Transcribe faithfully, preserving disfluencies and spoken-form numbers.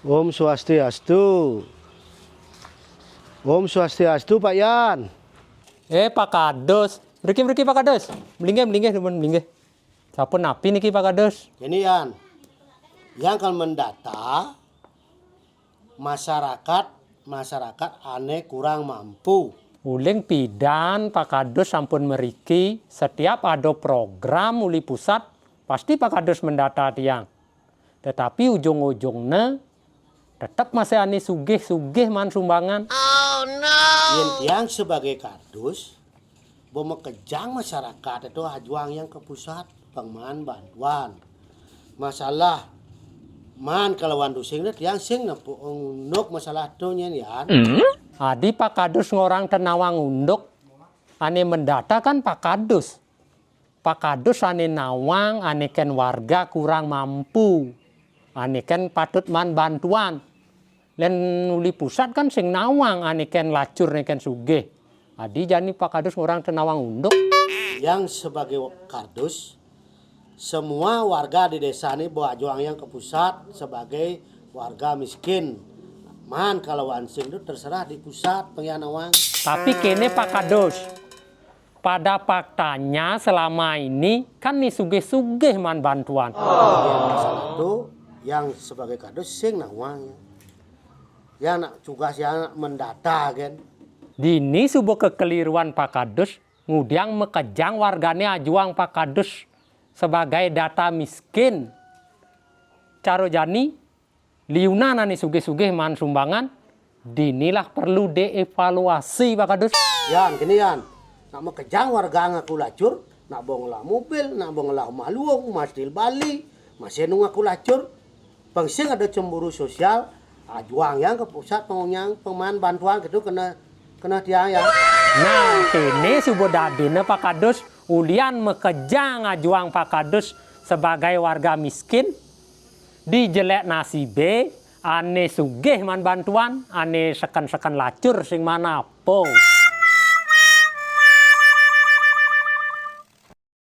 Om Swastiastu. Om Swastiastu, Pak Yan. Eh, Pak Kadus. Mriki, mriki, Pak Kadus. Mlinggih, mlinggih, nuwun mlinggih. Sampun napi niki, Pak Kadus? Ini, Yan. Yang kan mendata masyarakat, masyarakat ane kurang mampu. Uling pidan Pak Kadus sampun mriki, setiap ada program uli pusat, pasti Pak Kadus mendata tiang. Tetapi ujung-ujungnya tetep masih ane sugih-sugih maan sumbangan. Yen tiang sebagai kardus, bo makejang masyarakat itu ajuang yang ke pusat, pang maan bantuan. Masalah maan kalawan tusing deh, tiang sing nepuk unduk masalah tu nyen, Yan. Adi Pak Kadus ngorang tenawang unduk, ane mendata kan Pak Kadus. Pak Kadus ane nawang, ane ken warga kurang mampu, ane ken patut maan bantuan. Len uli pusat kan sing nawang, ane ken lacur, ane ken sugih. Adi jani Pak Kadus ngorang tenawang unduk. Yang sebagai kardus, semua warga di desa ini bo ajuang yang ke pusat sebagai warga miskin. Maan kalawan sing tu terserah di pusat pang yang nawang. Tapi kene Pak Kadus, pada faktanya selama ini kan ni sugih-sugih maan bantuan. Yang masalah tu, yang sebagai kardus sing nawang. Yang nak tugas yang nak mendata kan. Dini suba kekeliruan Pak Kadus, ngudiang makejang wargane ajuang Pak Kadus sebagai data miskin. Cara jani, liunan ane sugih-sugih maan sumbangan, dinilah perlu dievaluasi, Pak Kadus. Yan, kene, Yan. Nak makejang warga ngaku lacur, nak bo ngelah mobil, nak bo ngelah umah luung, umah stil Bali, masih nu ngaku lacur. Pang sing ada cemburu sosial, ajuang yang ke pusat pang yang pang maan bantuan gitu kena, kena tiang, Yan. Nah, kene suba dadine Pak Kadus, ulian makejang ajuang Pak Kadus sebagai warga miskin, dijelek nasibe, ane sugih maan bantuan, ane seken-seken lacur sing maan apa.